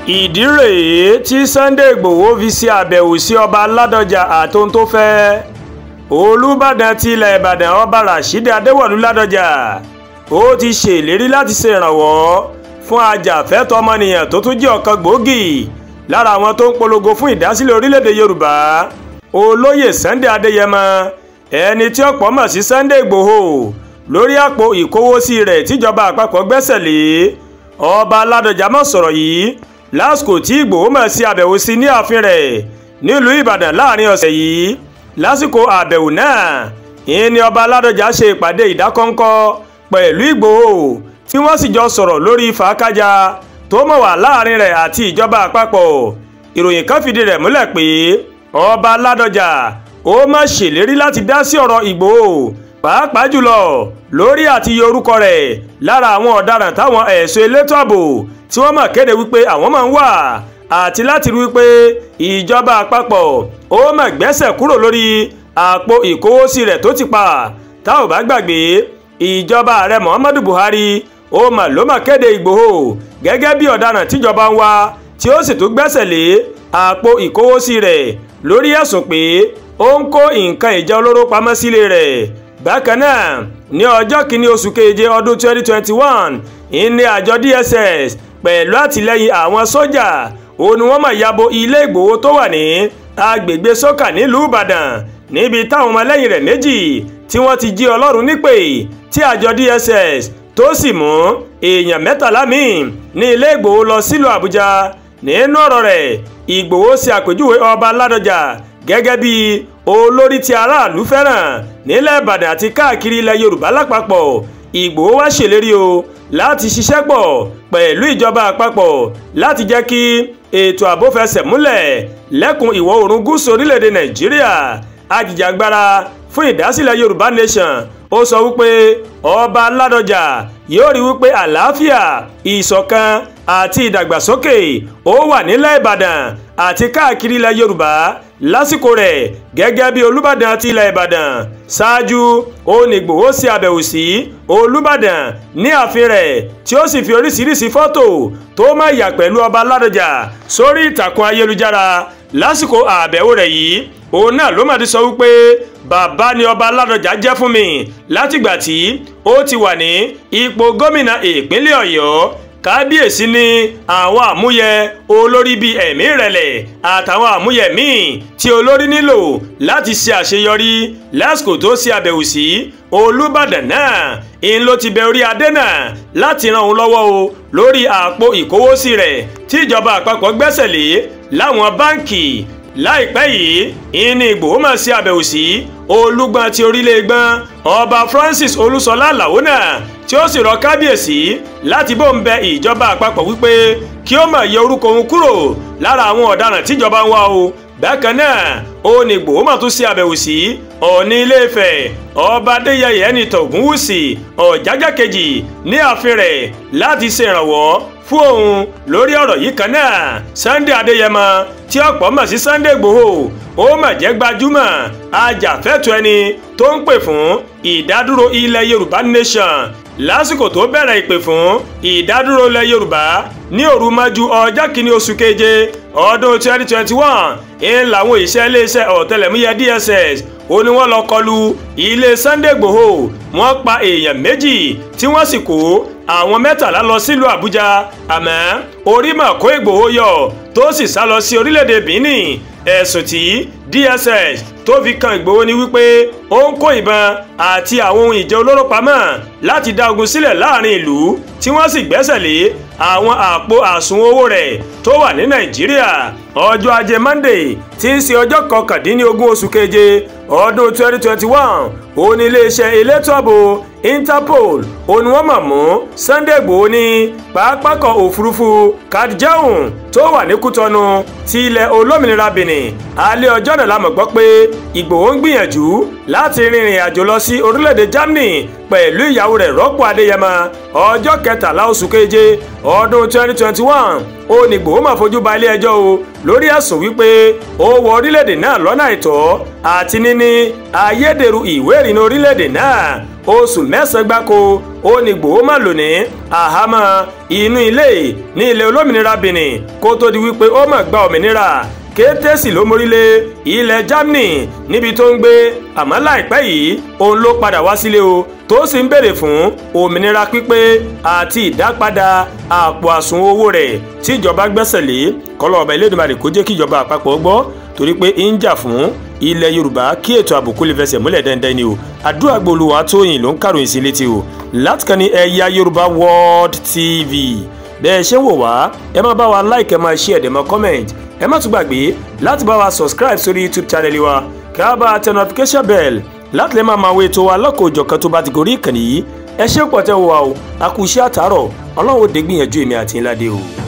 Ìdí rèé tí Sunday Igboho fi ṣe àbẹ̀wò sí ọba Ládọjà àtohun tó fẹ́. Olúbàdàn ti ilẹ̀ Ìbàdàn ọba Rashidi Adéwọ̀lú Ládọjà ó ti ṣèlérí láti ṣe ìrànwọ́ fún ajàfẹ́tọ̀ọ́ ọmọnìyàn tó tún jẹ́ ọ̀kan gbòógì lára àwọn tó ń polongo fún ìdásílẹ̀ orílẹ̀-èdè Yorùbá, olóyè Sunday Adéyẹmọ, ẹni tí ọ̀pọ̀ mọ̀ sí Sunday Igboho, lórí àpò ìkówósí rẹ̀ tíjọba àpapọ̀ gbẹ́sẹ̀ lé. Ọba Ládọjà mọ̀ sọ̀rọ̀ yìí lásìkò tí Ìgbòho mọ̀ sí àbẹ̀wò sí ní ààfin rẹ̀ nílùú Ìbàdàn láàrin ọ̀sẹ̀ yìí. Lásìkò àbẹ̀wò náà ìní ọba Ládọjà ṣe ìpàdé ìdákọ́ńkọ́ pẹ̀lú Ìgbòho tí wọ́n sì jọ sọ̀rọ̀ lórí fàákájà tó mọ̀ wà láàrin rẹ̀ àti ìjọba àpapọ̀. Ìròyìn kan fìdí rẹ̀ múlẹ̀ pé ọba Ládọjà ó má ṣèlérí láti dá sí ọ̀rọ̀ Ìgbòho, pàápàá jùlọ lórí àti yọ orúkọ rẹ̀ lára àwọn ọ̀daràn táwọn ẹ̀ṣọ́ elétò ààbò tí wọ́n mọ̀ kéde wípé àwọn máa ń wà, àti láti rí wípé ìjọba àpapọ̀ ó mọ̀ gbẹ́sẹ̀ kúrò lórí àpò ìkówósí rẹ̀ tó ti pa. Tá ò bá gbàgbé, ìjọba ààrẹ Muhammadu Buhari ó mọ̀ ló mọ̀ kéde Ìgbòho gẹ́gẹ́ bí ọ̀daràn tíjọba ń wá, tí ó sì tún gbẹ́sẹ̀ lé àpò ìkówósí rẹ̀ lórí ẹ̀sùn pé ó ń kó nǹkan ìjà olóró pamọ́ sílé rẹ̀. Bákan náà ní ọjọ́ kìíní oṣù keje ọdún 2021 ìní àjọ DSS pẹ̀lú àtìlẹ́yìn àwọn sójà òun ni wọ́n máa yabo ilé Ìgbòho tó wà ní agbègbè Sọ́kà nílùú Ìbàdàn, níbi táwọn ọmọlẹ́yìn rẹ̀ méjì tí wọ́n ti jí Ọlọ́run nípè, tí àjọ DSS tó sì mú èèyàn 13 míì ní ilé Ìgbòho lọ sílùú Àbújá. Nínú ọ̀rọ̀ rẹ̀, Ìgbòho ṣe àpèjúwe ọba Ládọjà gẹ́gẹ́ bí olórí tí aráàlú fẹ́ràn nílẹ̀ Ìbàdàn àti káàkiri ilẹ̀ Yorùbá lápapọ̀. Ìgbòho wá ṣèlérí o láti ṣiṣẹ́ pọ̀ pẹ̀lú ìjọba àpapọ̀ láti jẹ́ kí ètò ààbò fẹsẹ̀ múlẹ̀ lẹ́kùn ìwọ̀ oòrùn gúúsù orílẹ̀-èdè Nàìjíríà. Ajìjàgbara fún ìdásílẹ̀ Yorùbá Nation ó sọ wípé ọba Ládọjà yóò rí wípé àlàáfíà, ìṣọ̀kan àti ìdàgbàsókè ó wà nílẹ̀ Ìbàdàn àti káàkiri ilẹ̀ Yorùbá lásìkò rẹ̀ gẹ́gẹ́ bí Olúbàdàn ti ilẹ̀ Ìbàdàn. Ṣáájú ó ní Ìgbòho ṣe àbẹ̀wò sí Olúbàdàn ní ààfin rẹ̀, tí ó sì fi oríṣiríṣi fọ́tò tó má yà pẹ̀lú ọba Ládọjà sórí ìtàkùn ayélujára. Lásìkò àbẹ̀wò rẹ̀ yìí, òun náà ló mà ti sọ wípé bàbá ni ọba Ládọjà jẹ́ fún mi látìgbà tí ó ti wà ní ipò gómìnà ìpínlẹ̀ Ọ̀yọ́. Kábíyèsí ní àwọn àmúyẹ olórí bíi ẹ̀mí ìrẹ̀lẹ̀ àtàwọn àmúyẹ míì tí olórí nílò láti ṣe àṣeyọrí. Lásìkò tó ṣe àbẹ̀wò sí Olúbàdàn náà, ń ló ti bẹ orí adé náà láti ran òun lọ́wọ́ o lórí àpò ìkówósí rẹ̀ tí ìjọba àpapọ̀ gbẹ́sẹ̀ lé láwọn báǹkì. Láìpẹ́ yìí ìní Ìgbòho máa ṣe àbẹ̀wò sí Olúgbọ́n ti orílẹ̀ Ìgbọ́n ọba Francis Olúṣọlá Àlàó náà, tí ó sì rọ kábíyèsí láti bó ń bẹ ìjọba àpapọ̀ wípé kí ó má yọ orúkọ òun kúrò lára àwọn ọ̀daràn tíjọba ń wá o. Bákan náà ó ní Ìgbòho máa tún ṣe àbẹ̀wò sí Ọọ̀ni Ilé-Ifẹ̀ ọba Adéyẹyè Ẹnìtàn Ògúnwùsì Ọ̀jájá kejì ní ààfin rẹ̀ láti ṣe ìrànwọ́ fún òun lórí ọ̀rọ̀ yìí kan náà. Sunday Adéyẹmọ tí ọ̀pọ̀ mọ̀ sí Sunday Igboho ó mà jẹ́ gbajúmọ̀ ajàfẹ́tọ̀ọ́ ẹni tó ń pè fún ìdádúró ilẹ̀ Yorùbá Nation. Lásìkò tó bẹ̀rẹ̀ ìpè fún ìdádúró ilẹ̀ Yorùbá ní òru mọ́jú ọjọ́ kìíní oṣù keje ọdún 2021 ń làwọn òṣìṣẹ́ iléeṣẹ́ ọ̀tẹlẹ̀múyẹ́ DSS ó ní wọ́n lọ kọlu ilé Sunday Igboho, wọ́n pa èèyàn méjì tí wọ́n sì kó àwọn 13 lọ sílùú Àbújá. Àmọ́ orí mà kó Ìgbòho yọ tó sì sá lọ sí orílẹ̀-èdè Benin. Ẹ̀sùn tí DSS tó fi kan Ìgbòho ni wípé ó ń kó ìbọn àti àwọn ohun ìjà olóró pamọ́ láti dá ogun sílẹ̀ láàrin ìlú, tí wọ́n sì gbẹ́sẹ̀ lé àwọn àpò àsùnwọ̀n owó rẹ̀ tó wà ní Nàìjíríà. Ọjọ́ ajé Monday tí ń ṣe ọjọ́ 19 oṣù keje ọdún 2021 ó ní iléeṣẹ́ elétò ààbò Interpol ó ní wọ́n mọ̀ mú Sunday Igboho ní pápákọ̀ òfurufú Kadjeun tó wà ní Kútọ́nù ti ilẹ̀ olómìnira Benin. Alẹ́ ọjọ́ náà la mọ̀ gbọ́ pé Ìgbòho ń gbìyànjú láti rìnrìn àjò lọ sí orílẹ̀-èdè Germany pẹ̀lú ìyàwó rẹ̀ Rọ́pò Adéyẹmọ. Ọjọ́ 13 oṣù keje ọdún 2021 ó ní Ìgbòho máa fojú ba ilé ẹjọ́ o lórí ẹ̀sùn wípé ó wọ orílẹ̀-èdè náà lọ́nà àìtọ́ àti níní ayédèrú ìwé ìrìnnà orílẹ̀-èdè náà. Oṣù 9 gbáko ó ní Ìgbòho má lò ní àhámọ́ inú ilé ní ilẹ̀ olómìnira Benin kó tó di wípé ó mà gba òmìnira. Kété sì ló mórílé ilẹ̀ Germany níbi tó ń gbé, àmọ́ láìpẹ́ yìí òun ló padà wá sílé o, tó sì ń béèrè fún òmìnira pípé àti ìdápadà àpò àsùnwọ̀n owó rẹ̀ tí ìjọba gbẹ́sẹ̀ lé. Kọ́lọ́ ọba Elédùmarè kó jẹ́ kí ìjọba àpapọ̀ gbọ́, torí pé ń jà fún ilẹ̀ Yorùbá kí ètò ààbò kó lè fẹsẹ̀ múlẹ̀ dandan ni o. Àdúrà Olúwatóyìn ló ń kàròyìn sí létí o láti kàn ní Ẹ̀yà Yorùbá World TV. Bẹ́ẹ̀ ṣe ń wò wá, ẹ má bá wa like, ẹ máa share, ẹ máa comment, ẹ má tún gbàgbé láti bá wa subscribe sórí YouTube channel wa, kí a bá tẹ notification bell láti lè máa wo ètò wa lọ́kọ̀ọ́jọ̀kan tó bá ti gorí ìkànnì yìí. Ẹ ṣé pọ̀ tẹ́ wò wá o, a kú iṣẹ́ àtàárọ̀, Ọlọ́run ó dé gbìyànjú èmi àti ńlá dé o.